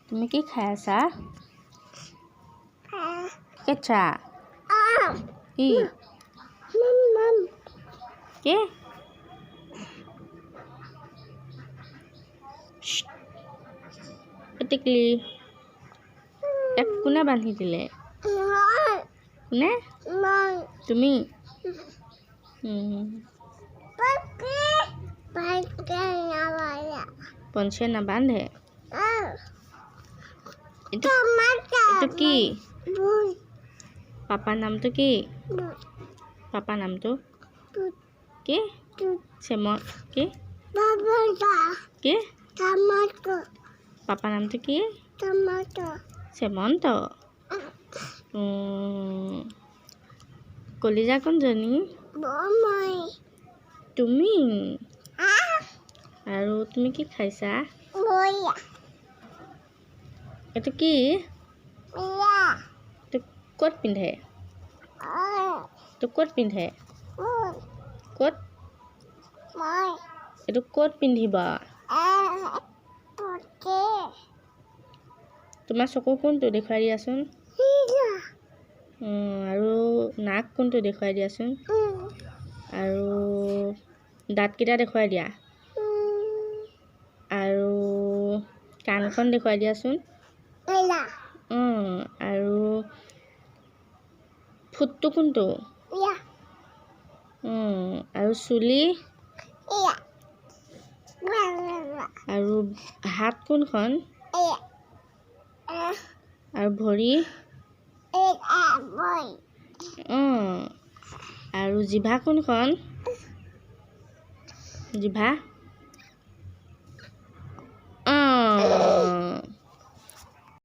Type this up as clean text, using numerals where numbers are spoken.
তুমি কি খাই আছা? কেঁচা কি কি? টিকলি এক কোনে বান্ধি দিলে? কোনে? তুমি? পঞ্চে নাবান্ধে। এইটো এইটো কি? পাপাৰ নামটো কি? পাপাৰ নামটো কি? চেম কি কি? পাপাৰ নামটো কি? চেমন্ত। কলিজা কোনজনী তুমি? আৰু তুমি কি খাইছা? এইটো কি? এইটো ক'ত পিন্ধে? এইটো ক'ত পিন্ধে? ক'ত এইটো ক'ত পিন্ধিবা? তোমাৰ চকু কোনটো দেখুৱাই দিয়াচোন। আৰু নাক কোনটো দেখুৱাই দিয়াচোন। আৰু দাঁতকেইটা দেখুৱাই দিয়া। আৰু কাণখন দেখুৱাই দিয়াচোন। আৰু ফুটটো কোনটো? আৰু চুলি? আৰু হাত কোনখন? আৰু ভৰি? আৰু জিভা কোনখন? জিভা?